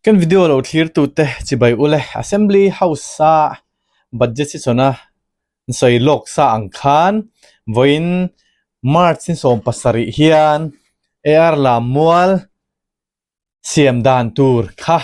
Kan video lo thlir tute chibai ule Assembly House a budget session a sawi lawk sa ang khan vawiin March ni 17 hian AR Lammual siam dan tur kha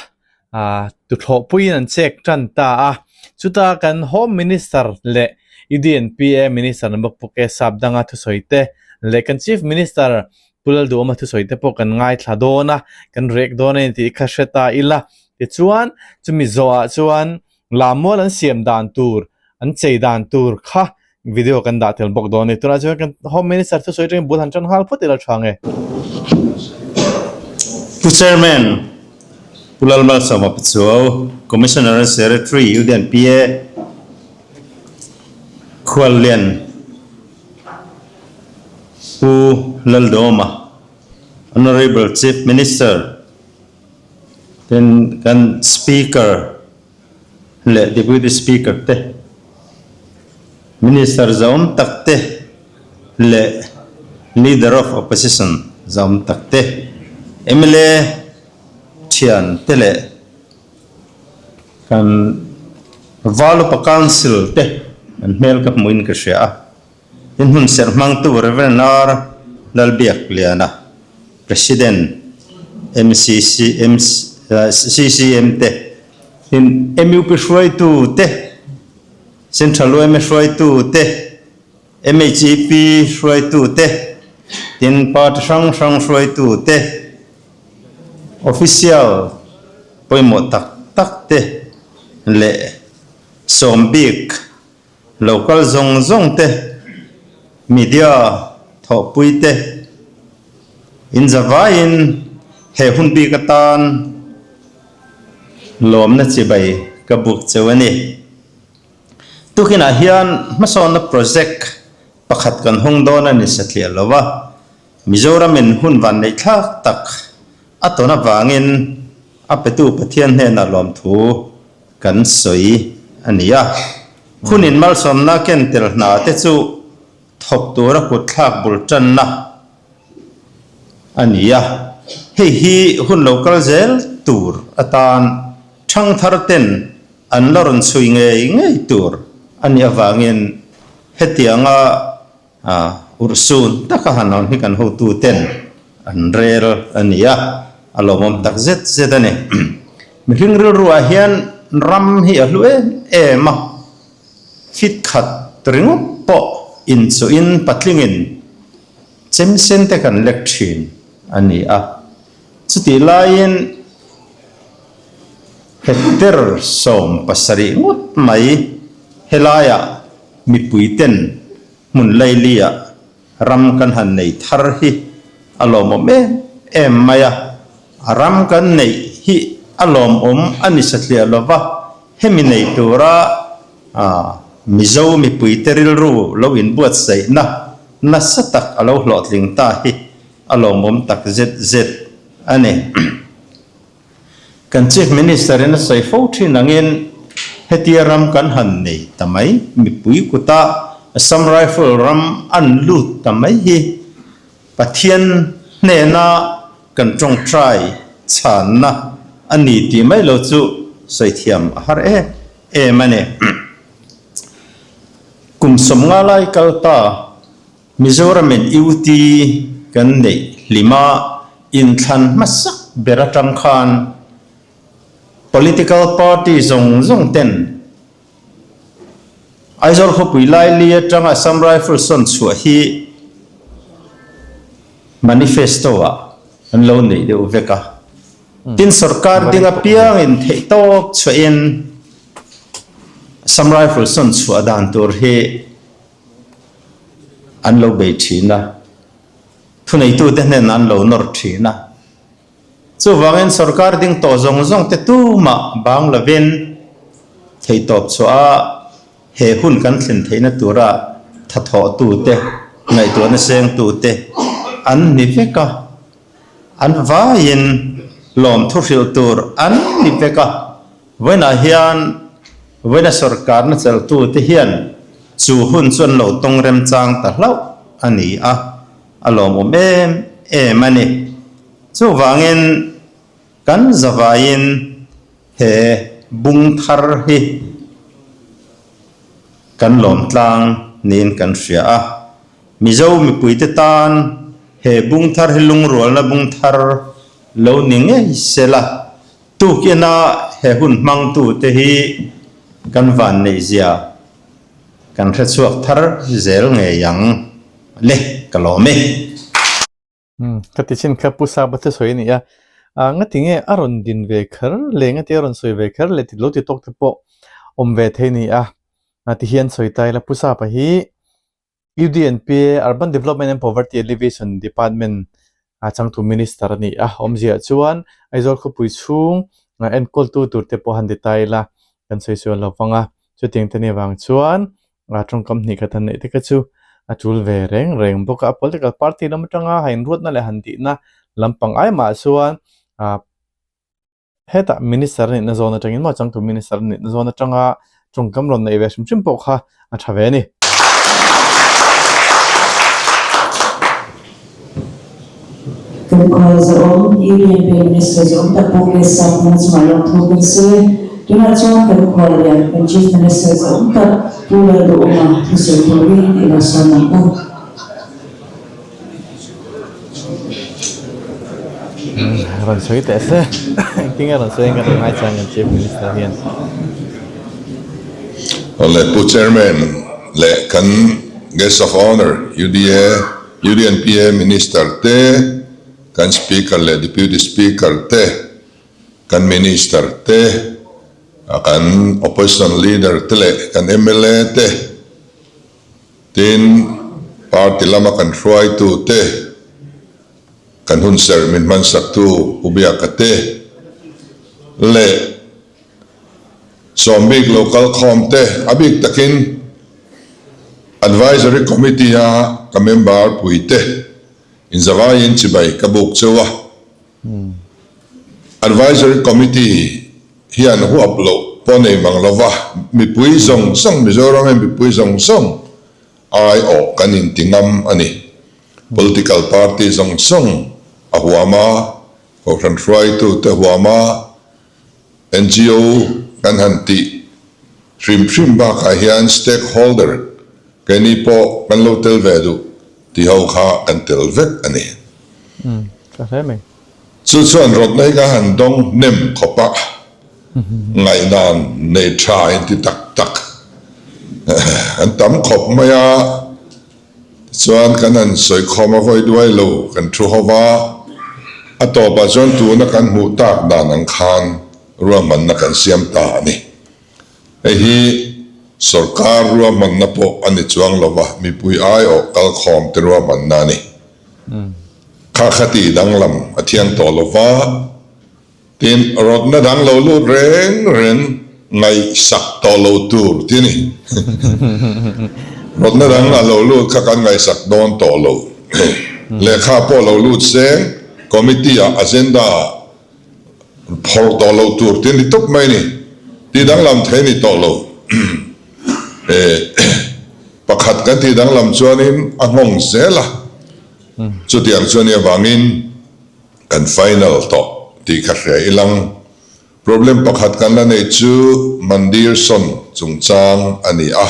ah tuthlawhpuiin an chek tan ta a, chuta kan Home Minister leh UDNPA Minister an bawk bawk e, sap danga thusawi te leh kan Chief Minister Pu Lalduhawma thusawi te pawh kan ngaithla dawn a, kan rek dawn a ni tih kha hre ta ila. Tichuan chumi zawhah chuan Lammual an siam dan tur, an chei dan tur kha video kan dah tel bawk dawn a ni. Tunah chuan kan Home Minister thusawi atangin bul han tan nghal phawt ila tha nge. Pu Chairman, Pu Lalmalsawma Pachuau, Commissioner and Secretary, UDNPA, Khuallian, Pu Laldawma, Honourable Chief Minister, Tin, kan Speaker leh Deputy Speaker te, Minister zahawm tak te leh Leader of Opposition zahawm tak te, mla thian te leh kan Valupa Council te an hmel ka hmuhin ka hria a. Tin, hun serh hmangtu Rev. R. Lalbiakliana, President, MCC, CCM te, tin, MUP hruaitu te, Central yma hruaitu te, MHEP hruaitu te, tin, party hrang hrang hruaitu te, official pawimawh tak tak te leh sawm bik Lo kal zawng zawng te, media thawhpui te in zavaiin he hun bik atan lawmna chibai ka buk cheu a ni. Tukinah hian hmasawnna project pakhat kan hawng dawn a ni satliah lo a, Mizoramin hun vanneih thlak tak a tawn avangin a petu Pathian hnenah lawmthu kan sawi a ni a. Hunin malsawmna ken tel hna te chu thawk tura kutthlak bul tanna a ni a. Hei hi hun lo kal zel tur atan thangthar ten an la rawn chhui ngei ngei tur a nih avangin hetianga urhsun taka han awm hi kan hotu ten an rel a ni a, a lawmawm tak zet zet a ni. Mihring rilruah hian ram hi a hlu em em a, fit khat ringawt pawh inchuhin patlingin chemsen te kan lek thin a ni a, chutih laiin hectare 70 ngawt mai helaiah Mipui ten hmun laili ah ram kan han nei thar hi a lawmawm em em mai a, a ram kan neih hi a lawmawm a ni satliah lova, hemi nei tura Mizo mipuite rilru lo inbuatsaihna nasa tak a lo hlawhtling ta hi a lawmawm tak zet zet a ni. Kan Chief Minister in a sawi fo thin angin hetia ram kan han nei ta mai, mipui kuta Assam Rifle ram an lut ta mai hi Pathian hnena kan tawngtai chhanna a ni tih mai lo chu sawi thiam a har em em a ni. Kum 50 lai kal ta Mizoramin UT kan neih hlima inthlan hmasak ber atang khan political party zawng zawng ten Aizawl khawpui laili atanga Assam Rifles sawn chhuah hi manifesto ah an lo neih deuh vek a. Tin sorkar ding apiangin theihtawp chhuahin Assam Rifles sawn chhuah dan tur hi an lo bei thin a, thuneitute hnenah an lo nawr thin a. Chuvangin sorkar ding tawh zawng zawng te tumah bang lovin theihtawp chhuah a he hun kan thlen theihna tura thathawhtute, ngaihtuahna sengtute an ni vek a, an vaiin lawmthu hrilh tur an ni vek a. Vawiinah hian vawiina sorkarna chelhtute hian chu hun chu an lo tawng remchang ta hlauh a ni a, a lawmawm em em a ni. Chuvangin kan zavaiin. He bung thar hi kan lawm tlang niin kan hria a. Mizo mipuite tan he bung thar hi lungrualna bung thar lo ni ngei se la, tukina he hun hmangtute hi kan vanneihzia kan hrechhuak thar zel ngei ang le ka lawm e. Umm ka ti chin kha Pu Sapa te sawi a ni a, ah ngati nge a rawn din ve kher le ngati a rawn sawi ve kher le tih lo ti tawk te pawh awm ve thei a ni a, ah ti hian sawi ta ila Pu Sapa hi UDNPA Urban Development and Poverty Alleviation Department a changtu Minister a ni a, awmziah chuan Aizawl khawpui chhung enkawltu tur te pawh han ti ta ila kan sawi sual lo vang a, chutiang te ni avang chuan a tawngkam hnih khat han neih te kha chu a tul ve reng reng bawk a, political party lam atanga ha inruatna leh han tihna lampang ai mah chuan ah hetah minister a nihna zawn atangin maw changtu minister a nihna zawn atanga tawngkam rawn neih ve hrim hrim pawh kha a tha ve a ni. Kan khual zawm, Union Prime Minister zawm tak Pu K Sangma chungah lawmthu kan sawi. Tunah chuan kan khual lian, kan Chief Minister zawm tak Pu Lalduhawma thusawi turin i lo sawn ang u. Rawn sawi teh se, engtin nge rawn sawi ang kan ngai chuan kan Chief Minister hian. Awle Pu Chairman leh kan Guest of Honour UDA UDNPA Minister te, kan Speaker leh Deputy Speaker te, kan Minister te, kan Opposition Leader te leh kan mla te, tin party lama kan hruaitu te, kan hunserh min hmansaktu Pu Biaka te leh Sawmbik lo kalkhawm te a bik takin Advisory Committee a ka member pui te inzavaiin chibai ka buk cheu a. Advisory Committee hian huap loh pawh nei mang lova mipui zawng zawng Mizoram in mipui zawng zawng aiawh kan inti ngam a ni. Political party zawng zawng a huam a, Kohhran hruaitute huam a, NGO kan han tih hrim hrim bakah hian stakeholder keini pawh kan lo tel ve duh tih ho kha kan tel vek a ni. Chu chuan rawtna hi ka han dawng hnem khawp a, ngaihdan nei tha inti tak tak an tam khawp mai a. Tichuan kan han sawi khawm a vawi duai lo kan thu ho va, a tawpah chuan tuna kan hmuh tak dan ang khan ruahmanna kan siam ta a ni. Hei hi sorkar ruahmanna pawh a ni chuang lo va, mipui aiawh kalkhawm te ruahmanna a ni. Kha kha tih danglam a thiang tawh lo va. Tin, rawtna dang lo lut reng reng ngaihsak tawh lo tur ti a ni. Rawtna dang a lo lut kha kan ngaihsak dawn tawh lo. Lehkha pawh lo lut seng, committee ah agenda ah phawrh tawh lo tur ti a ni tawp mai a ni. Ti danglam thei a ni tawh lo. Pakhat kan tih danglam chuanin a nghawng zel a, chutiang chu a nih avangin, Kan final tawh tih ka hria ilang. Problem pakhat kan la neih chu Mandir sawn chungchang a ni a,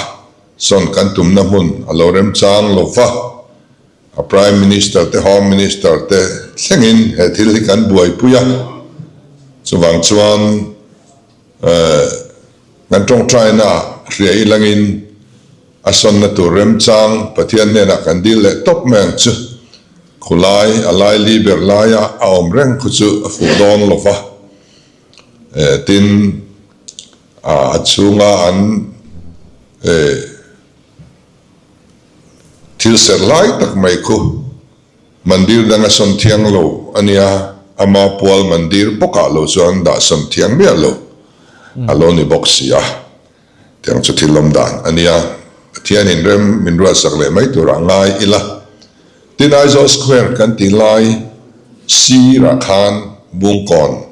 sawn kan tumna hmun a lo remchang lo va, a Prime Minister te Home Minister te thlengin he thil hi kan buaipui a, chuvang chuan kan tawngtaina hria ilangin a sawnna tur remchang Pathian hnenah kan dil leh tawp mai ang chu. Khulai a laili ber laia a awm reng khu chu a fuh dawn lo va, tin a chhunga an thil serh lai tak mai khu mandir danga sawn thiang lo a nia, ama pual mandir bawkah lo chuan dah sawn thiang miah lo a lo ni bawk si a, tiang chu thil awm dan a nia, Pathianin rem min ruatsak leh mai turah ngai ila. Tin Aizawl Square kan tih lai sirah khan Bungkawn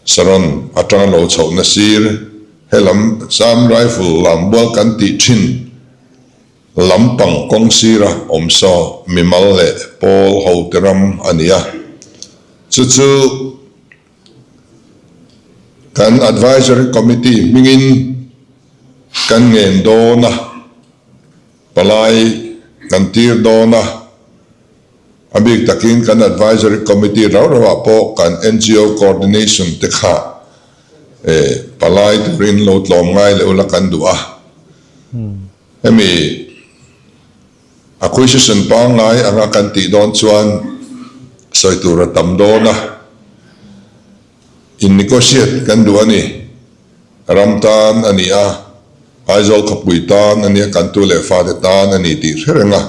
Saron atanga lo chhohna sir helam Assam Rifle lambual kan tih thin lampang kawng sira awm saw mimal leh pawl hote ram a ni a, chu chu. Kan Advisory Committee hmingin kan ngen dawn a, palai kan tir dawn a, a bik takin kan Advisory Committee rau rauah pawh kan NGO Coordination te kha palai turin lo tlawm ngai leh ula kan duh a. Hemi acquisition pangngai anga kan tih dawn chuan sawi tur a tam dawn a. In negotiate kan duh a ni. Ram tan a ni a, Aizawl khawpui tan a nia, kan tu leh fate tan a ni tih hre reng a.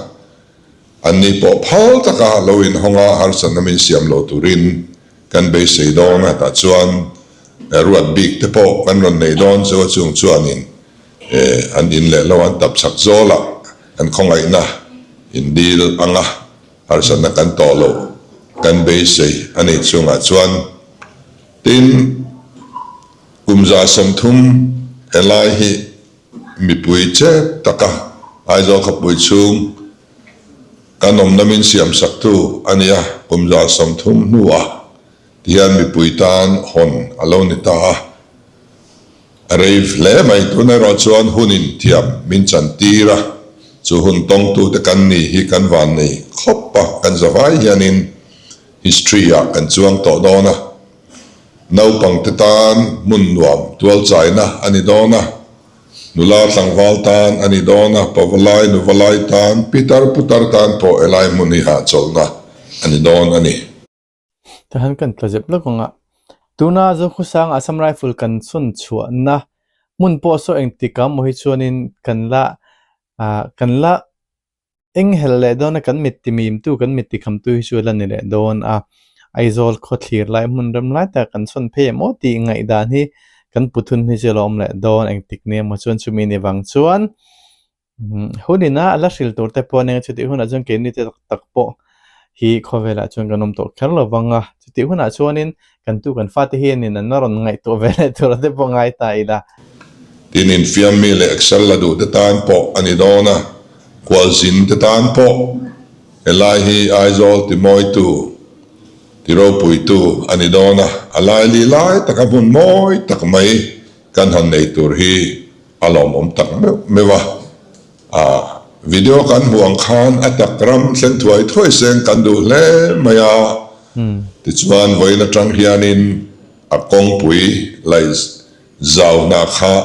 An ni pawh phal taka lo inhawng a, harsatna min siam lo turin kan beisei dawn a, tah chuan ruat bik te pawh kan rawn nei dawn chu a chung chuanin an in leh lo an tap chak zawlah kan khawngaihna in dil ang a. Harsatna kan tawh loh kan beisei a nih chungah chuan tin kum 30 helai hi mipui chep taka Aizawl khawpui chhung kan awmna min siamsaktu a nia, kum 30 hnuah tihian mipui tan hawn a lo ni ta a. A rei hle mai, tun erawh chuan hun in thiam min chan tir a, chu hun tawngtute kan ni hi kan van nei khawp a, kan zavai hianin history ah kan chuang tawh dawn a, naupangte tan hmun nuam tualchaina a ni dawn a, nula tlangval tan a ni dawn a, pavalai nuvalai tan, pitar putar tan pawh helai hmun hi hahchawlhna a ni dawn a ni. Tahan kan tla zep lawk ang a, tuna Zokhawsang Assam Rifle kan sawn chhuahna hmun pawh saw engtik ah maw hi chuanin kan la ah kan la eng hel leh dawn a kan mit ti mim tu kan mit ti kham tu hi chu a la ni leh dawn a, Aizawl khawthlir lai hmun rem lai tak kan sawn phei em aw tih ngaihdan hi kan pu thun hi chu a la awm leh dawn engtik ni emaw chuan chumi ni vang chuan. Hun ina a la hril tur te pawh a nia chutih hunah chuan keini te tak tak pawh hi khawvelah chuan kan awm tawh kher lo vang a, chutih hunah chuanin kan tu kan fate hianin an la rawn ngaihtuah ve leh tur te pawh ngai ta ila. Tin infiam mi leh Excel la duh te tan pawh a ni dawn a, khualzin te tan pawh helai hi Aizawl timawitu, tiropuitu a ni dawn a, a laili lai taka hmun mawi tak mai kan han nei tur hi A lawmawm tak meuh meuh a, a video kan hmuh ang khan a tak ram thlen thuai thuai seng kan duh hle mai a, tichuan vawiin atang hianin a kawngpui laih zauna kha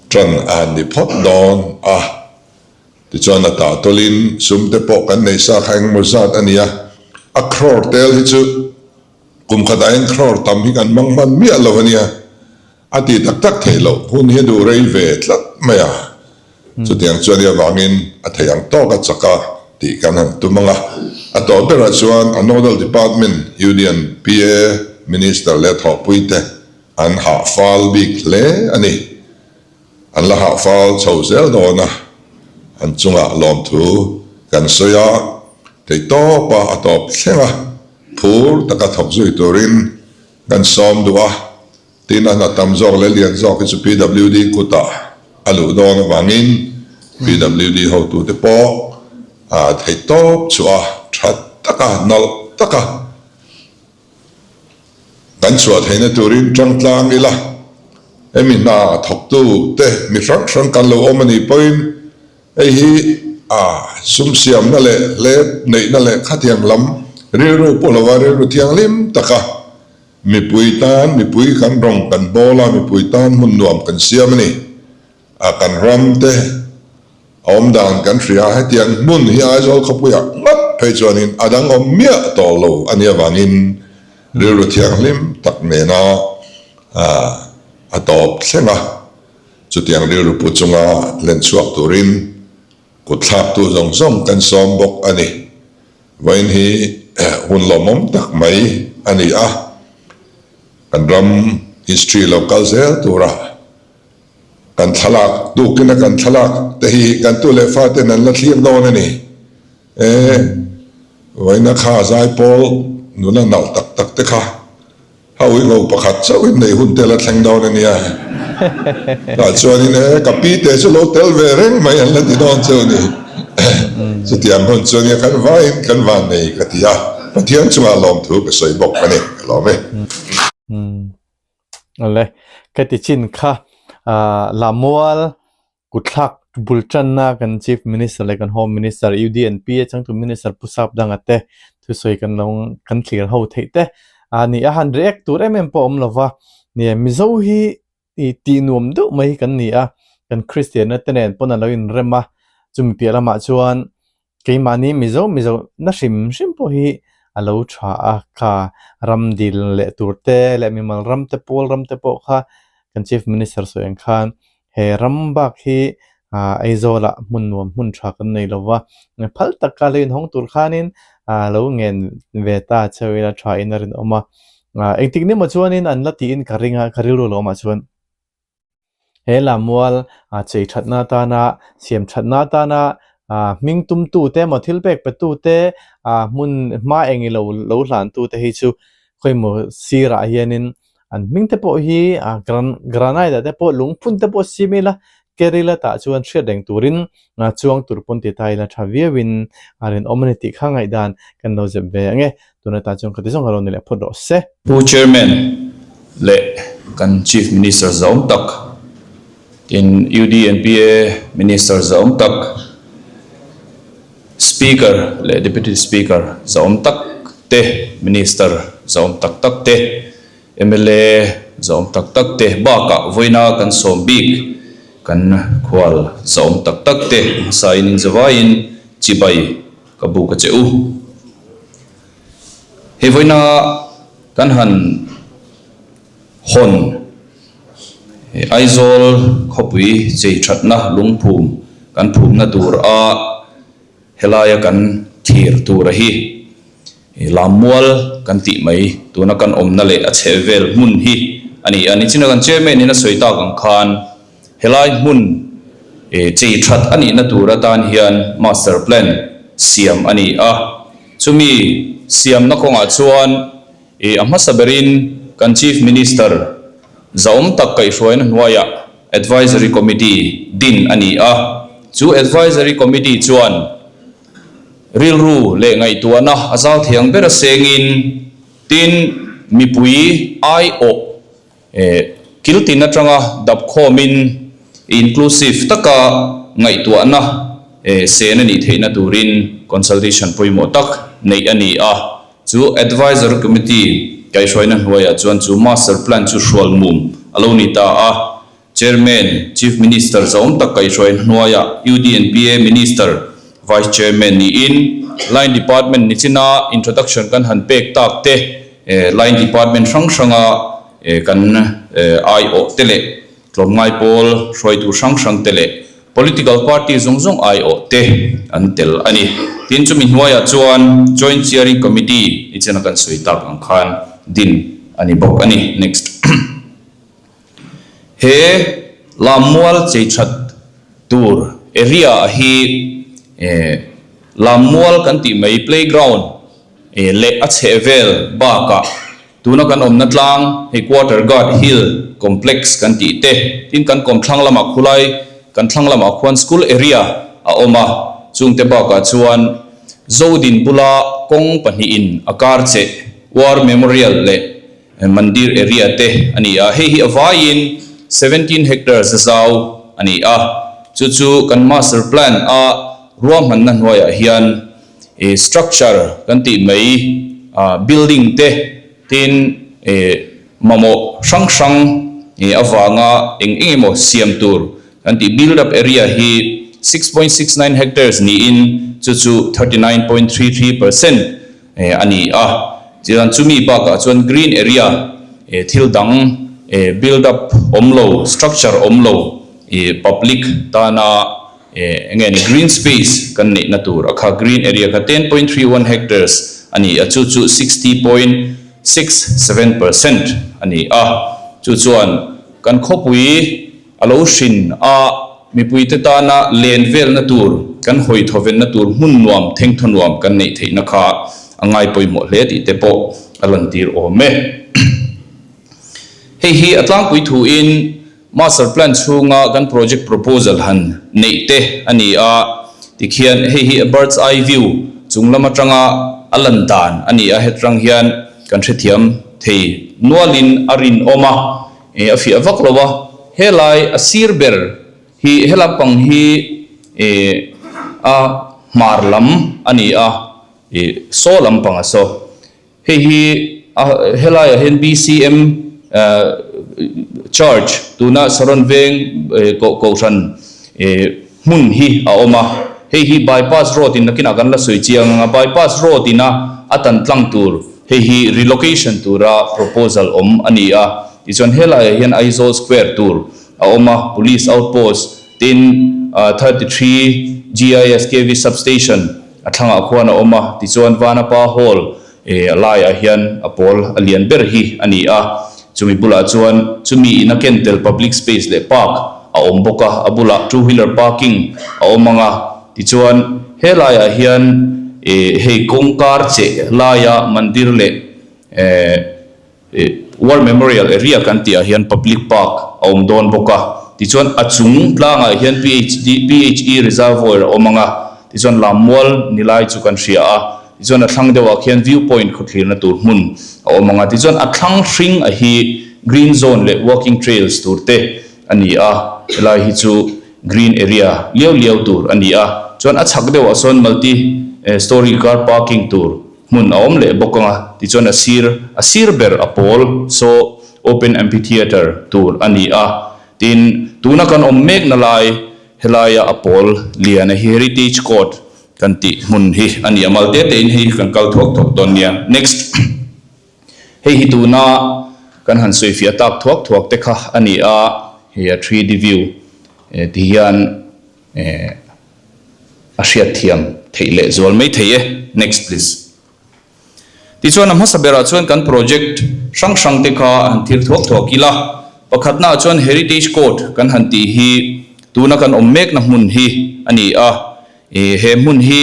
tan a han ni phawt dawn a, tichuan a tahtawlin sum te pawh kan nei sa kha engemaw zat a ni a, a crore tel hi chu kum khatah hian crore tam hi kan hmang hman miah lo a nia. A ti tak tak theih loh hun hi a duh rei ve tlat mai a, chutiang chuan i avangin a thei ang tawk a chak a tih kan han tum ang a. A tawh berah chuan a Nodal Department Union PA Minister leh thawhpuite an hah fal bik hle a ni. An la hah fal chho zel dawn a, an chungah lawmthu kan sawi a, theihtawpa a tawp thleng a, phur taka thawk zui turin kan sawm duh a. Tin, a hna tam zawk leh lian zawk hi chu PWD kutah a luh dawn avangin PWD hotute pawh a theih tawp chhuah a, tha taka, nalh taka kan chhuah theihna turin tangtlang ila, hemi hna thawktu te mi hrang hrang kan lo awm a nih pawhin hei hi a sum siamna leh hlep neihna leh khatiang lam rilru pawh lova rilru thianghlim taka Mipui tan mipui kan rawng kan bawl a, mipui tan hmun nuam kan siam a ni. A kan ram te a awm dan kan hria a, hetiang hmun hi Aizawl khawpuiah ngawt phei chuanin a dang awm miah tawh lo a nih avangin rilru thianghlim tak nena a tawp thleng a, chutiang rilru pu chunga hlen chhuak turin kut thlaktu zawng zawng kan sawm bawk a ni. Vawiin hi hun lawmawm tak mai a ni a, kan ram history lo kal zel tura kan thlalak tukina kan thlalak te hi kan tu leh faten an la thlir dawn a ni. E, vawiina kha zaipawl nula nalh tak tak te kha A uiho pakhat chauhin nei hun tel a thleng dawn a nia. Tah chuanin e, ka pi te chu lo tel ve reng mai an la ti dawn chu a ni. Chutiang hun chu a nia, kan vaiin kan van nei ka ti a, Pathian chungah lawmthu ka sawi bawk a ni, ka lawm e. Awle, ka ti chin kha Lamual kutthlak bul tanna kan Chief Minister leh kan Home Minister UDNP a changtu Minister Pu Sapdanga te thusawi kan lo kan thlir ho theih te a ni a, han react tur em em pawh a awm lova, nia Mizo hi i tih nuam deuh mai hi kan ni a, kan Kristianna te nen pawn a lo inrem a, chumi piah lamah chuan keimahni Mizo Mizo na hrim hrim pawh hi a lo tha a, kha ram dil leh tur te leh mimal ram te pawl ram te pawh kha kan Chief Minister sawi ang khan he ram bak hi ah Aizawlah hmun nuam hmun tha kan nei lo va, phal taka lo inhawng tur khanin ah lo ngen ve ta cheu ila tha in a rinawm a, ah engtik ni maw chuanin an la tiin ka ring a, ka rilru lo awmah chuan he Lamual ah chei thatna atana siam thatna atana ah hming tumtu te emaw thil pek petu te ah hmun hma eng ilo lo hlantu te hi chu khawimaw sirah hianin An hming te pawh hi ah granite ah te pawh lungphun te pawh siam ila Kerala tah chuan hriat reng turin chuang tur pawn ti ta ila tha viauin a rinawm a ni tih kha ngaihdan kan lo zep ve ang e. Tuna tah chuan ka ti zawng ka lo ni leh phawt rawh se. Pu Chairman leh kan Chief Minister zahawm tak, tin UDNPA Minister zahawm tak, Speaker leh Deputy Speaker zahawm tak te, Minister zahawm tak tak te, mla zahawm tak tak te bakah vawiina kan sawm bik kan khual zahawm tak tak te hmasain inzavaiin chibai ka buk a che u. Hei vawiina kan han hawn Aizawl khawpui chei thatna lungphum kan phumna tur a helaia kan thlir tura hi Lammual kan tih mai tuna kan awmna leh a chhehvel hmun hi a ni a. Nichina kan chairman in a sawi tak ang khan helai hmun chei that a nihna tur atan hian master plan siam a ni a. Chumi siamna kawngah chuan I a hmasa berin kan Chief Minister zahawm tak kaihhruaina hnuaiah Advisory Committee din a ni a. Chu Advisory Committee chuan rilru leh ngaihtuahna a zau thiang ber a sengin tin mipui aiawh kil tin atanga dapkhawmin inclusive taka ngaihtuahna sen a nih theihna turin consultation pawimawh tak neih a ni a. Chu Advisory Committee kaihhruaina hnuaiah chuan chu Master Plan chu hrual mum a lo ni ta a. Chairman, Chief Minister zahawm tak kaihhruaina hnuaiah UDNPA Minister, Vice Chairman niin Line Department nichina introduction kan han pek tak te, Line Department hrang hranga kan aiawh te leh tlawmngai pawl hruaitu hrang hrang te leh Political party zawng zawng aiawh te an tel a ni. Tin, chumi hnuaiah chuan Joint Steering Committee nichina kan sawi tak ang khan din a ni bawk a ni. Next. He Lammual cheithat tur area hi Lammual kan tih mai playground leh a chhehvel bakah Tuna kan awmna tlang hei Quarter Guard Hill Complex kan tih te, tin kan kawmthlang lamah khulai kan thlang lamah khuan school area a awm a, chungte bakah chuan Zodin bula kawng pahnihin a kar cheh War Memorial leh Mandir area te a ni a, hei hi a vaiin 17 hectares a zau a ni a, chu chu kan master plan a ruahmanna hnuaiah hian ih structure kan tih mai ah building te tin ih mamawh hrang hrang ih avanga eng eng emaw siam tur kan tih build up area hi 6.69 hectares niin chu chu 39.33% eh a ni a chuan chumi bakah chuan green area eh thil dang eh build up awm lo structure awm lo ih public tana Eng nge ni green space kan neihna tur a kha green area kha 10.31 hectares a ni a, chu chu 60.67% a ni a. Chu chuan kan khawpui a lo hrin a, mipuite tana len velna tur, kan hawi thawvenna tur hmun nuam, thengthaw nuam kan neih theihna kha a ngai pawimawh hle tih te pawh a lantir awm e. Hei hi a tlangpui thuin Master Plan chhunga kan project proposal han neih te a ni a, tikhian hei hi a bird's eye view chung lam atanga a lan dan a ni a, hetrang hian kan hrethiam thei nualin a rinawm a. eh a fiah vak lo a, helai a sir ber hi he lampang hi eh a hmar lam a ni a, ih saw lampang a saw. Hei hi a helaiah hian BCM Church tuna Saron Veng Kohhran hmun hi a awm a. Hei hi bypass road in nakinah kan la sawi chiang ang a, bypass road ina a tan tlang tur hei hi relocation tura proposal awm a ni a. Tichuan helaiah hian Aizawl Square tur a awm a, Police Outpost tin 33 GIS KV Substation, A thlangah khuan a awm a, tichuan Vanapa Hall eh a laiah hian a pawl a lian ber hi a ni a, chumi bulah chuan chumi in a ken tel public space leh park a awm bawk a, a bulah two wheeler parking a awm ang a, tichuan he laiah hian eh hei kawngkar cheh laia mandir leh eh War Memorial area kan tih ah hian public park a awm dawn bawk a, tichuan a chung tlangah hian PHD PHE Reservoir a awm ang a, tichuan Lammual ni lai chu kan hria a, tichuan a thlang deuh ah khian view point khawthlirna tur hmun a awm ang a, tichuan a thlang hring a hi green zone leh walking trails tur te a ni a, helai hi chu green area liau liau tur a ni a, chuan a chhak deuh ah sawn multi storey car parking tur Hmun a awm leh bawk ang a, tichuan a sir, a sir ber a pawl, saw open amphitheatre tur a ni a. Tin, tuna kan awm mekna lai, helaia a pawl lian a hi Heritage Court kan tih hmun hi a ni a, mal te tein hei hi kan kal thuak thuak dawn nia. Next. Hei hi tuna kan han sawifiah tak thuak thuak te kha a ni a, hei a 3D view ti hian Eh, a hriatthiam theih leh zual mai thei e. Next please. Tichuan a hmasa berah chuan kan project hrang hrang te kha a han thil thuak thuak ila. Pakhatnaah chuan Heritage Court kan han tih hi tuna kan awm mekna hmun hi a ni a. Eh, he hmun hi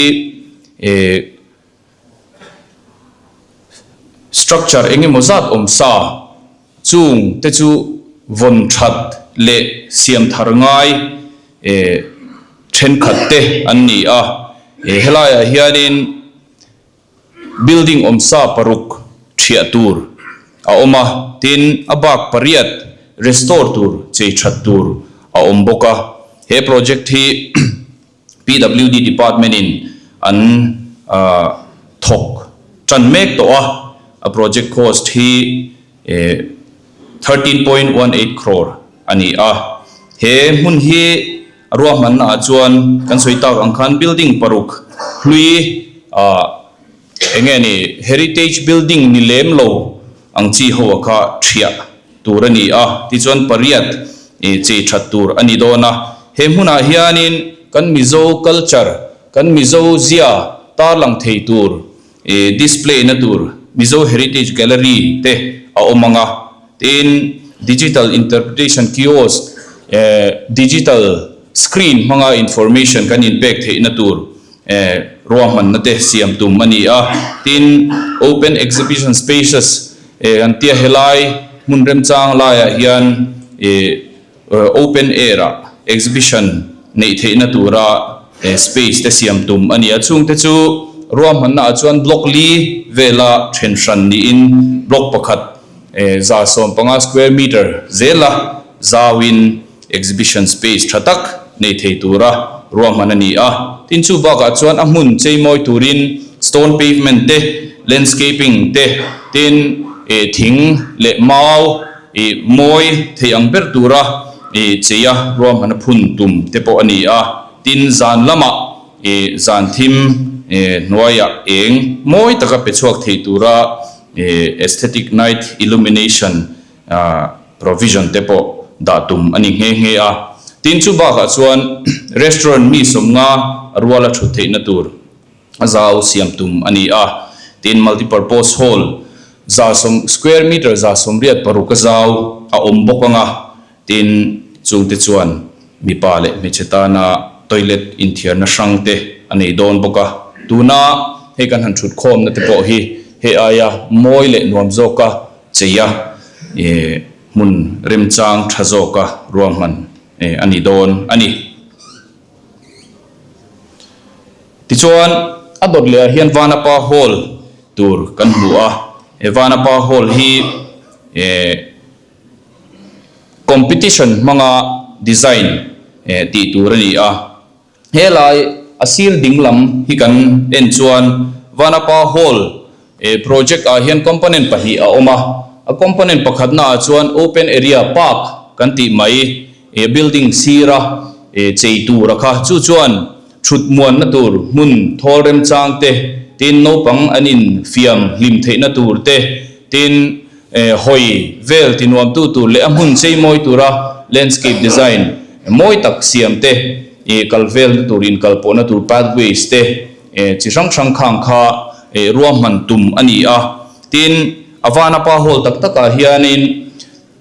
eh, Structure eng emaw zat awm sa chung te chu vawn that leh siam thar ngai thenkhat te an ni a. Helaiah hianin building awm sa paruk thiah tur a awm a, tin a bak pariat restore tur chei that tur a awm bawk a. He project hi PWD department in an thawk tan mek tawh a, a project cost hi 13.18 crore a ni a. He hmun hi a ruahmanna ah chuan kan sawi tak ang khan building paruk hlui eng nge ni heritage building ni lem lo ang chi ho a kha thiah tur a ni a, tichuan pariat chei that tur a ni dawn a. He hmunah hianin kan Mizo culture, kan Mizo zia tarlang thei tur display na tur Mizo Heritage Gallery te a awm ang a, tin digital interpretation kiosk, digital screen hmanga information kan inpek theihna tur Ruahmanna te siam tum a ni a, tin open exhibition spaces an tia helai hmun remchang laiah hian open air ah exhibition neih theihna tura space te siam tum a ni a, chungte chu ruahmanna ah chuan block li vela then hran niin block pakhat 150 square meter zela zauin Exhibition space tha tak nei thei tura ruahman a ni a, tin chu bakah chuan a hmun cheimawi turin stone pavement te, landscaping te, tin ih thing leh mau ih mawi thei ang ber tura ih cheia ruahman a phun tum te pawh a ni a, tin zan lamah ih zan thim ih hnuaiah eng mawi taka pe chhuak thei tura ih aesthetic night illumination Provision te pawh dah tum a ni nghe nghe a. Tin chu bakah chuan restaurant mi sawmnga ruala thut theihna tur a zau siam tum a ni a. Tin multipurpose hall square meter 186 a zau a awm bawk ang a. Tin chungte chuan mipa leh hmeichhe tana toilet inthiarna hrang te a nei dawn bawk a. Tuna hei kan han thut khawmna te pawh hi hei aia mawi leh nuam zawka Cheia hmun remchang tha zawka ruahman a ni dawn a ni. Tichuan, a dawt lehah hian Vanapa Hall tur kan hmu a, he Vanapa Hall hi. Competition hmanga design tih tur a ni a. Helai a sir ding lam hi kan en chuan Vanapa Hall project ah hian component pahnih a awm a. A component pakhatna ah chuan open area park kan tih mai building sira chei tur a kha. Chu chuan thut muanna tur hmun thawl remchang te, tin naupang an infiam hlim theihna tur te, tin hawi vel tinuamtu tur leh a hmun chei mawi tura landscape design mawi tak siam te, kal velna tur inkalpawhna tur pathways te chi hrang hrang khang kha ruahman tum a ni a. Tin, a Vanapa Hall tak takah hianin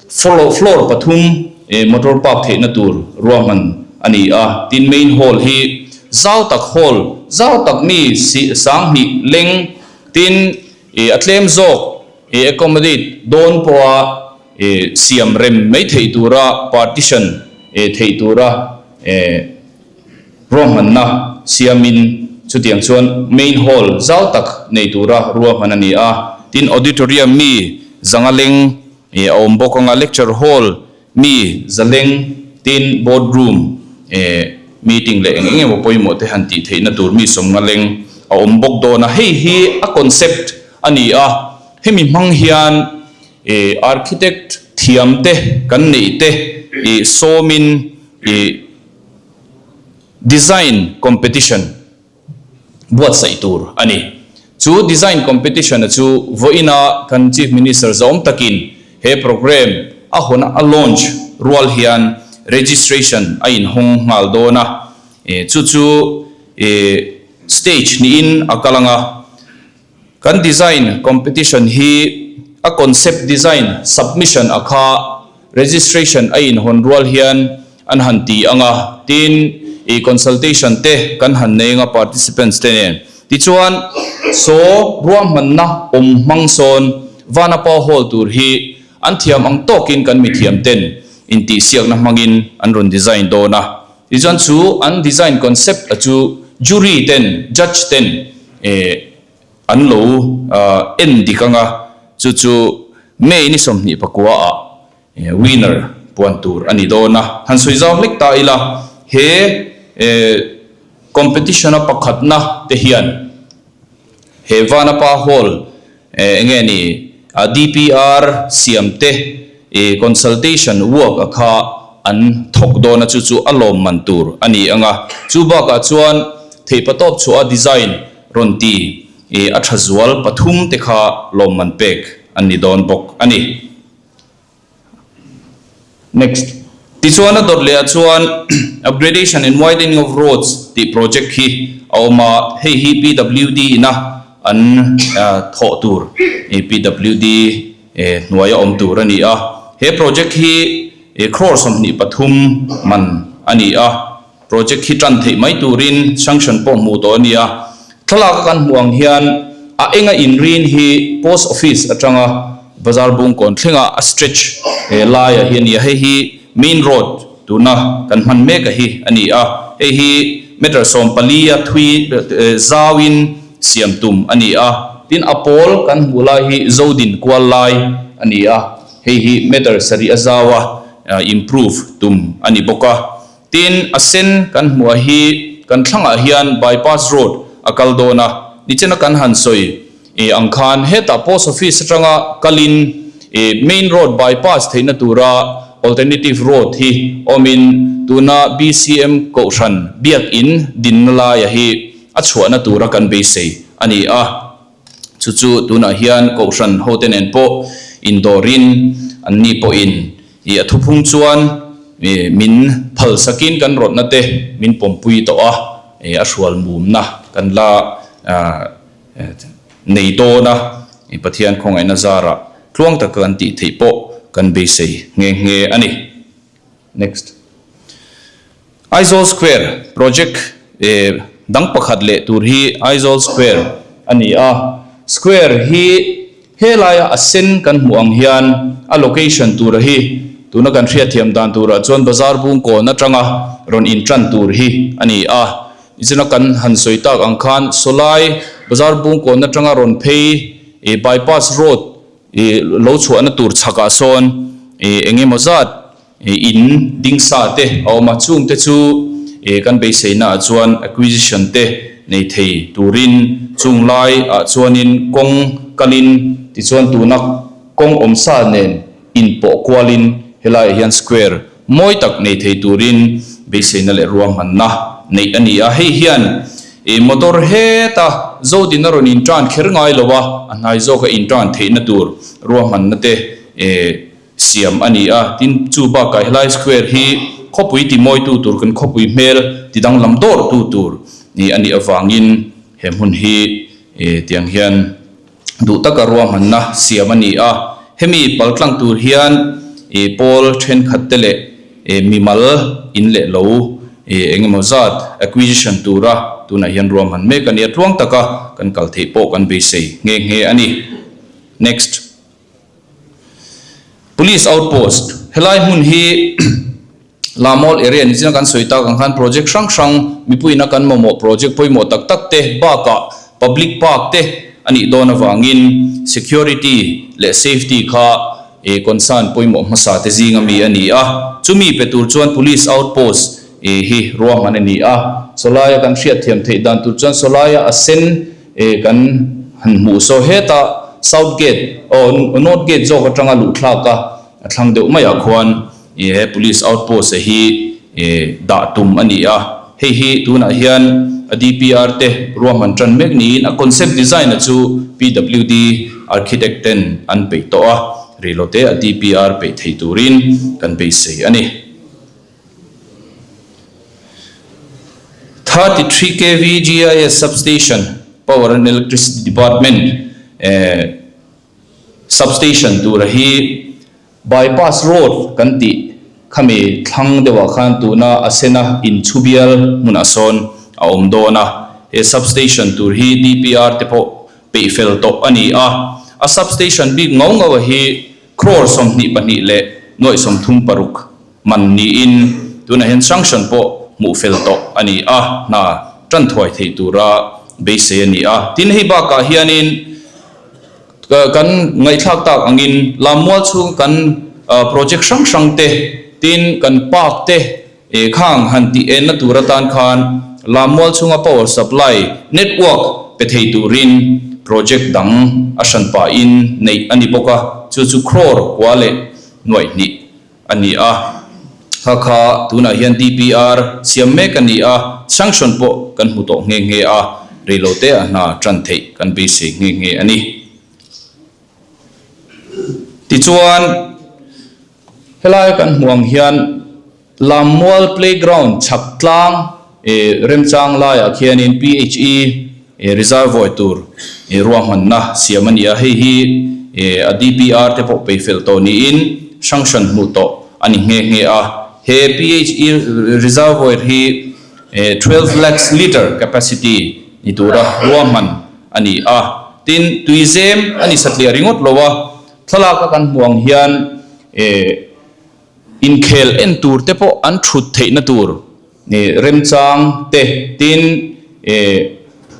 floor pathum motor park theihna tur ruahman a ni a. Tin, main hall hi zau tak hall zau tak mi 2000 leng tin a tlem zawk accommodate dawn pawha siam rem mai theih tura partition theih tura ruahmanna siamin chutiang chuan main hall zau tak nei tura ruahman a ni a. Tin, auditorium mi zanga leng a awm bawk anga lecture hall mi zaleng tin board room meeting leh eng eng emaw pawimawh te han tih theihna tur mi sawmnga leng a awm bawk dawn a. Hei hi a concept a ni a, hemi hmang hian architect thiam te kan neih te sawmin design competition buatsaih tur a ni. Chu design competition-a chu vawiina kan Chief Minister zawm takin he programme a hawn a launch rual hian registration a inhawng nghal dawn a, chu chu stage niin a kal ang a. Kan design competition hi a concept design submission a kha registration a inhawn rual hian an han ti ang a, tin i consultation te kan han nei ang a participants te nen. Tichuan saw ruahmanna awm hmang sawn Vanapa Hall tur hi an thiam ang tawkin kan mithiam ten intihsiakna hmangin an rawn design dawn a. Tichuan chu an design concept a chu jury ten, judge ten an lo en dik anga chu chu May ni 24 ah winner puan tur a ni dawn a. Han sawi zau hlek ta ila he competition a pakhatna te hian he Vanapa Hall enge ni DPR siam te consultation work a kha an thawk dawn a chu chu a lawm man tur a ni ang a. Chu bakah chuan theihpatawp chhuah a design rawn ti a tha zual pathum te kha lawm man pek an ni dawn bawk a ni. Next. Tichuan a dawt leh ah chuan Upgradation and Widening of Roads tih project hi a awm a, hei hi PWD ina an thawh tur PWD hnuaia awm tur a ni a. He project hi crore 23 man a ni a, project hi tan theih mai turin sanction pawh hmuh tawh a ni a. Thlalak a kan hmuh ang hian a enga inrin hi post office atanga Bazar Bungkawn thlenga a stretch laia hi a ni a, hei hi main road tuna kan hman mek a hi a ni a, hei hi meter 14 a thui zauin siam tum a ni a, tin a pawl kan hmuh lai hi Zodin kual lai a ni a, hei hi meter 7 a zau a improve tum a ni bawk a, tin a sen kan hmuh a hi kan thlangah hian bypass road a kal dawn a, nichina kan han sawi ang khan hetah post office atanga kalin main road bypass theihna tura alternative road hi awmin tuna BCM Kohhran biakin dinna laia hi a chhuahna tura kan beisei a ni a. Chu chu tunah hian Kohhran hote nen pawh indawrin anni pawhin a thuphung chuan min phalsakin kan rawtna te min pawmpui tawh a, a hrual mumna kan la nei dawn a, Pathian khawngaihna zarah tluang taka kan tih theih pawh kan beisei nghe nghe a ni. Next. Aizawl Square project dang pakhat leh tur hi Aizawl Square a ni a. Square hi helaia a sen kan hmuh ang hian a location tura hi tuna kan hriatthiam dan turah chuan Bazar Bungkawn atanga rawn intan tur hi a ni a. Nichina kan han sawi tak ang khan sawlai Bazar Bungkawn atanga rawn phei bypass road lo chhuahna tur chhakah sawn eng emaw zat. In ding sa te a awm a, chung te chu kan beiseina ah chuan acquisition te nei thei turin chung lai ah chuanin kawng kalin tichuan tuna kawng awm sa nen inpawh kualin helai ah hian square mawi tak nei thei turin beiseina leh ruahmanna neih a ni a, hei hian motor heta Zodin a rawn intan kher ngai lo a, a hnai zawka intan theihna tur ruahmanna te siam a ni a, tin chu bakah helai square hi khawpui ti mawitu tur kan khawpui hmel ti danglam dawrtu tur a nih avangin he hmun hi tiang hian duh taka ruahmanna siam a ni a, hemi paltlang tur hian pawl thenkhat te leh mimal in leh lo eng emaw zat acquisition tura tunah hian ruahman mek a ni a, tluang taka kan kal theih pawh kan beisei nghe nghe a ni. Next. Police outpost, Helai hmun hi Lamol area ni chin a kan sawi tak ang khan project hrang hrang mipuiin a kan mamawh project pawimawh tak tak te bakah public park te a nih dawn avangin security leh safety kha concern pawimawh hmasa te zing ami a ni a. Chumi pe tur chuan police outpost hi ruahman a ni a. Sawlaia kan hriatthiam theih dan tur chuan sawlaia a sen kan han hmuh saw hetah south gate aw north gate zawk atanga luh thlak a a thlang deuh maiah khuan ih he police outpost hi ih dah tum a ni a hei hi tunah hian a D_P_R te ruahman tan mek niin a concept design a chu P_W_D architect ten an peih tawh a reilote a D_P_R peih thei turin kan beisei a ni. 33 kv GIS Substation, Power and Electricity Department Substation tura hi Bypass Road kan tih khami thlang deuhah khan tuna a sena inchhubial hmunah sawn a awm dawn a. He Substation tur hi DPR te pawh peih fel tawh a ni a. A Substation bik ngau ngau a hi Crore 22 leh nuaih 36 man niin tunah hian sanction pawh hmuh fel tawh a ni a, hna tan thuai theih tura beisei a ni a. Tin, hei bakah hianin kan ngaihthlak tak angin Lammual chhunga kan project hrang hrang te, tin kan park te khang han tih enna tur atan khan Lammual chhunga power supply network pe thei turin project dang a hran pahin neih a ni bawk a, chu chu crore kua leh nuaih hnih a ni a, kha kha tunah hian DPR siam mek a ni a, sanction pawh kan hmu tawh nghe nghe a, reilote a hna tan theih kan beisei nghe nghe a ni. Tichuan, helai kan hmuh ang hian Lammual playground chhak tlang remchang laiah khianin PHE reservoir tur ruahmanna siam a ni a, hei hi a DPR te pawh peifel tawh niin sanction hmuh tawh a ni nghe nghe a. He PHE reservoir hi 12 lakhs litre capacity ni tura ruahman a ni a. Tin, tuizem a ni satliah ringawt lo a, thlalak a kan hmuh ang hian Inkhel en tur te pawh an thut theihna tur remchang te, tin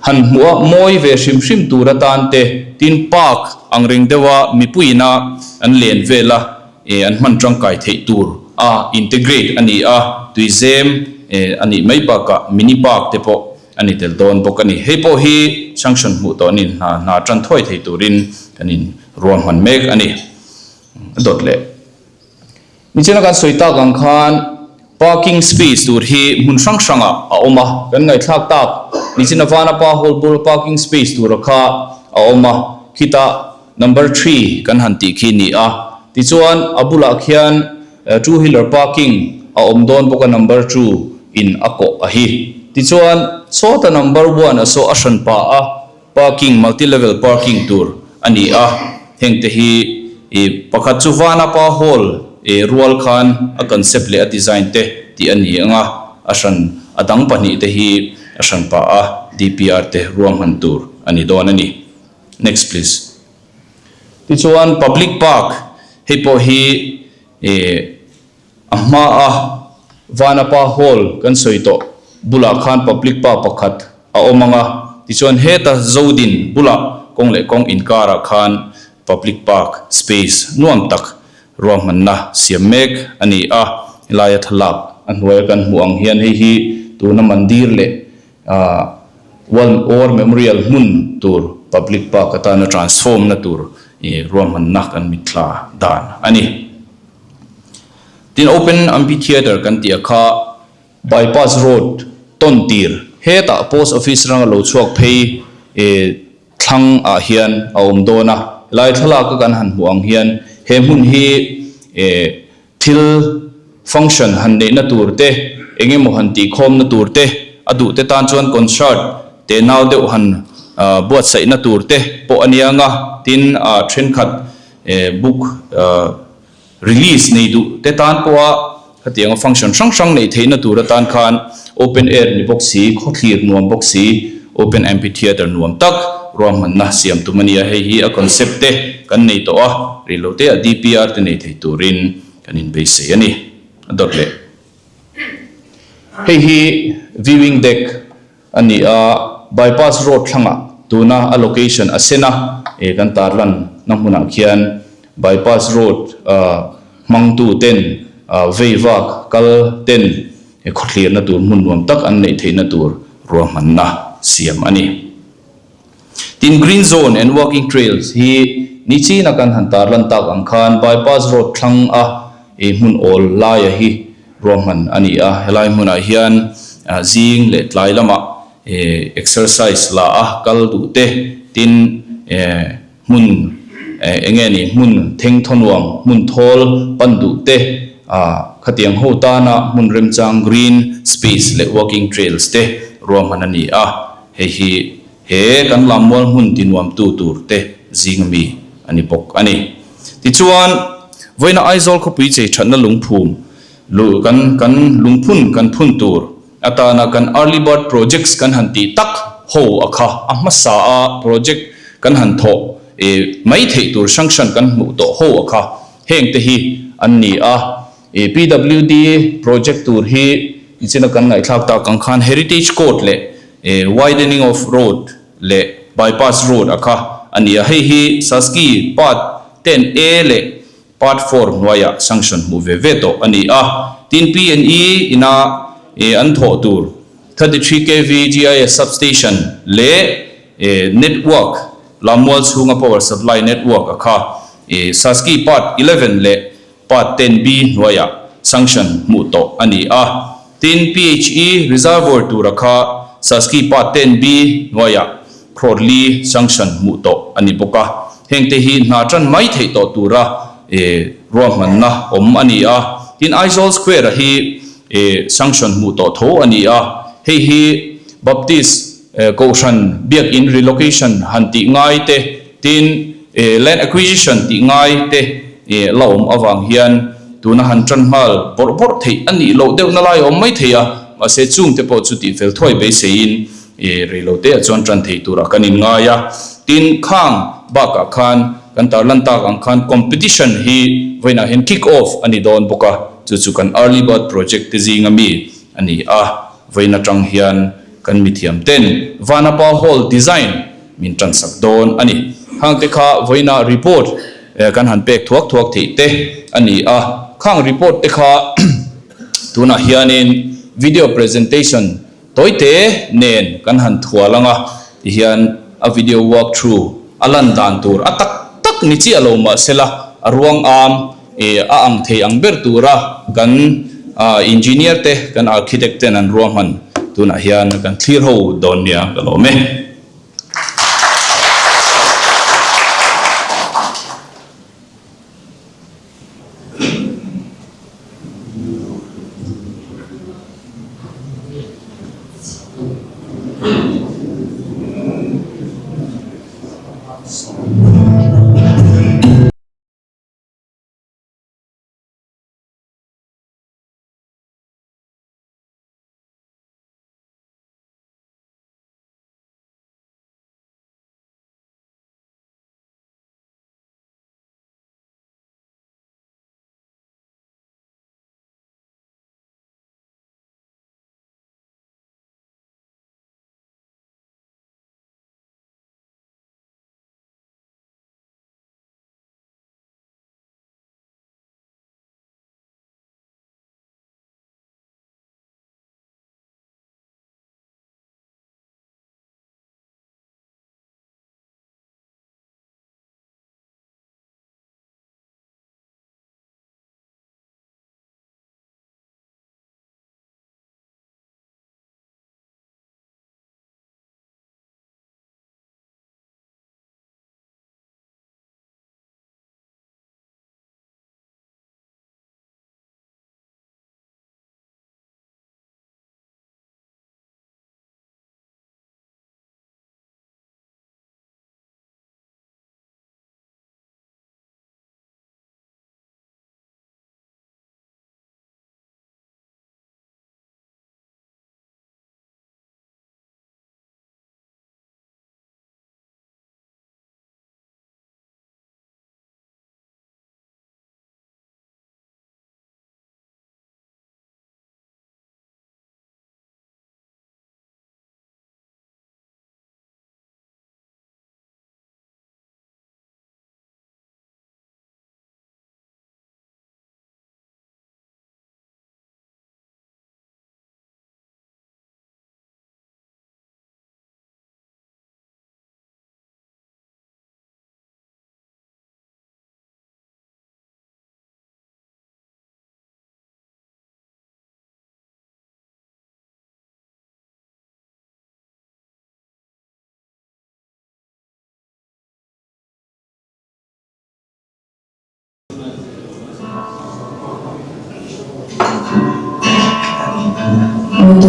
han hmuh a mawi ve hrim hrim tur atan te, tin park ang reng deuha mipuiina an len vela an hman tangkai theih tur a integrate a ni a, tuizem a nih mai bakah mini park te pawh a ni tel dawn bawk a ni. Hei pawh hi sanction hmuh tawh a ni, hna hna tan thuai thei turin kan inruahman mek a ni. A dawt leh. Nichina kan sawi tak ang khan parking space tur hi hmun hrang hrangah a awm a, kan ngaihthlak tak nichina Vanapa Hall bula parking space tura kha a awm a, khitah number three kan han tih khi ni a, tichuan a bulah khian two wheeler parking a awm dawn bawk a number two in a kawh a hi. Tichuan sawta number one a saw a hran pah a. Parking, Multi level parking tur a ni a, hengte hi ih pakhat chu Vanapa Hall ih rual khan a concept leh a design te tih a ni ang a, a hran a dang pahnihte hi a hran pah a DPR te ruahman tur a ni dawn a ni. Next please. Tichuan Public Park hei pawh hi ih A hmaa Vanapa Hall kan sawi tawh bulah khan public park pakhat a awm ang a, tichuan heta Zodin bulah kawng leh kawng inkarah khan public park space nuam tak ruahmanna siam mek a ni a, helaia thlalak a hnuaia kan hmuh ang hian hei hi tuna mandir leh ah War Memorial hmun tur public park atana transform na tur ih ruahmanna kan mitthla dan a ni. Tin Open Amphitheatre kan tih a kha Bypass road tawn tir hetah post office ranga lo chhuak phei thlang ah hian a awm dawn a, helai thlalak a kan han hmuh ang hian he hmun hi thil function han neihna tur te eng emaw han tihkhawmna tur te a duh te tan chuan concert te nau deuh han buatsaihna tur te pawh a nia nga tin thenkhat book Release nei duh te tan pawha khatianga function hrang hrang neih theihna tur atan khan open air ni bawk si, khawthlir nuam bawk si, open amphitheatre nuam tak ruahmanna siam tum a nia. Hei hi a concept te kan nei tawh a, rilo te ah DPR te nei thei turin kan inbeisei a ni. A dawt leh. Hei hi viewing deck a ni a, bypass road thlangah tuna a location a sen a, eh kan tarlan na hmunah khian bypass road hmangtu ten vei vak kal ten khawthlirna tur hmun nuam tak an neih theihna tur ruahmanna siam a ni. Tin, green zone and walking trails hi ni china kan han tarlan tak ang khan bypass road thlang a eh hmun awl laia hi ruahman a ni a, helai hmunah hian zing leh tlai lamah eh exercise la a kal duh te tin eh hmun eh enge ni hmun thengthaw nuam hmun thawl pan duh te ah khatiang ho tana hmun remchang green space leh walking trails te ruahman a ni a. Hei hi he kan lammual hmun tinuamtu tur te zing ami a ni bawk a ni. Tichuan, vawiina Aizawl khawpui chei thatna lungphum lu kan kan lungphun kan phun tur atana kan Early Bird Projects kan han tih tak ho a kha a hmasa a project kan han thawh e mai theih tur sanction kan hmuh tawh ho a kha heng te hi an ni a. E PWD project tur hi Nichina kan ngaihthlak tak ang khan Heritage Court leh Widening of Road leh Bypass Road a kha a ni a, hei hi Saski Part 10A leh Part 4 hnuaiah sanction hmuh ve ve tawh a ni a. Tin PNE ina an thawh tur 33 kv GIS Substation leh Network Lammual chhunga Power Supply Network a kha Saski Part 11 leh Part 10B hnuaiah sanction hmuh tawh a ni a. Tin, PHE Reservoir tura kha Saski Part 10B hnuaiah Khrawtli sanction hmuh tawh a ni bawk a. Hengte hi hna tan mai theih tawh tura ruahmanna awm a ni a. Tin, Aizawl Square-a hi sanction hmuh tawh tho a ni a. Hei hi Baptist Kohhran Biakin relocation han tih ngai te, tin land acquisition tih ngai te la awm avang hian tuna han tan nghal bawrh bawrh theih a nih loh deuhna lai a awm mai thei a, mahse chung te pawh chu tihfel thuai beiseiin reilo te ah chuan tan thei turah kan inngai a. Tin, khang bakah khan kan tarlan tak ang khan competition hi vawiinah hian kick off a ni dawn bawk a, chu chu kan early bird project te zinga mi a ni a, vawiin atang hian Kan mithiam ten Vanapa Hall design min tan sak dawn a ni. Khang te kha vawiina report kan han pek thuak thuak theih te a ni a. Khang report te kha tunah hianin video presentation tawite nen kan han thual ang a, tihian a video walk through a lan dan tur a tak tak ni chiah lo mahsela a ruang am a ang thei ang ber tura kan engineer te kan architect ten an ruahman tunah hian kan thlir ho dawn nia ka lawm e.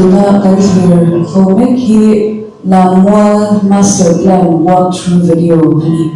Tuna kan thlir ho mek hi Lammual Master Plan walk through video a ni.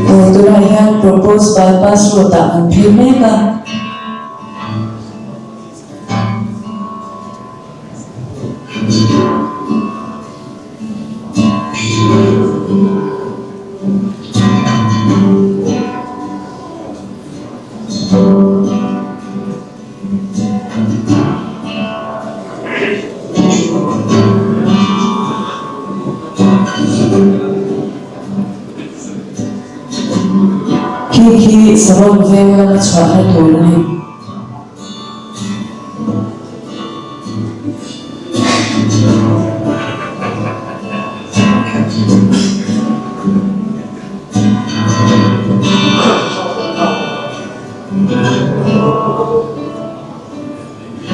Aw tunah hian proposed bypass road ah kan phei mek a. Khi khi Saron veng lama chhuahna tur a ni.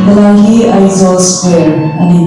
Helai hi Aizawl Square a ni.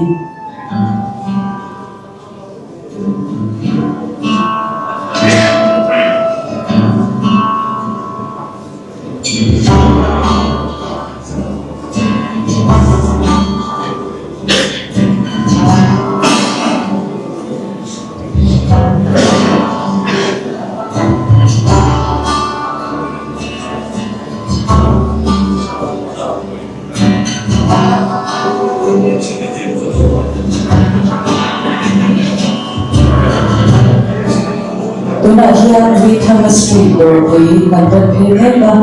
Tunah hian Rithanga Street dawrpui kan rawn phei mek a.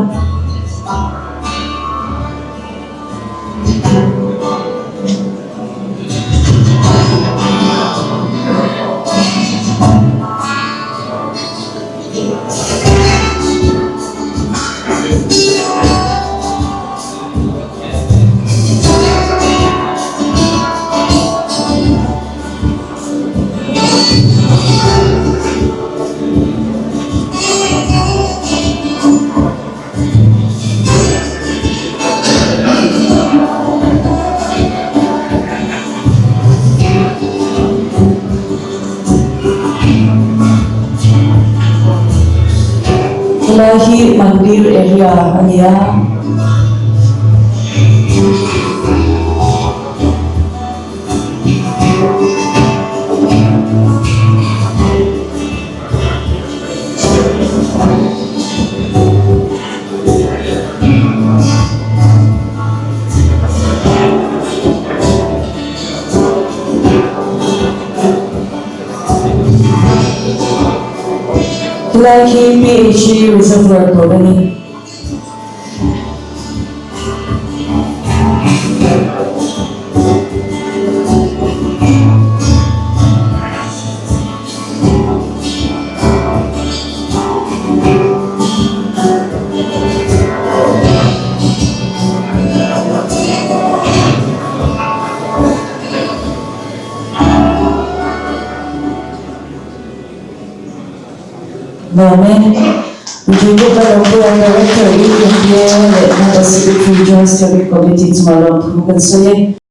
Helai hi Mandir area a ni a. Helai khi PHE Reservoir tur a ni. Nuam e. Julie Kalawpuia, Director, UNDA leh Member Secretary, Joint Steering Committee chungah lawmthu kan sawi e.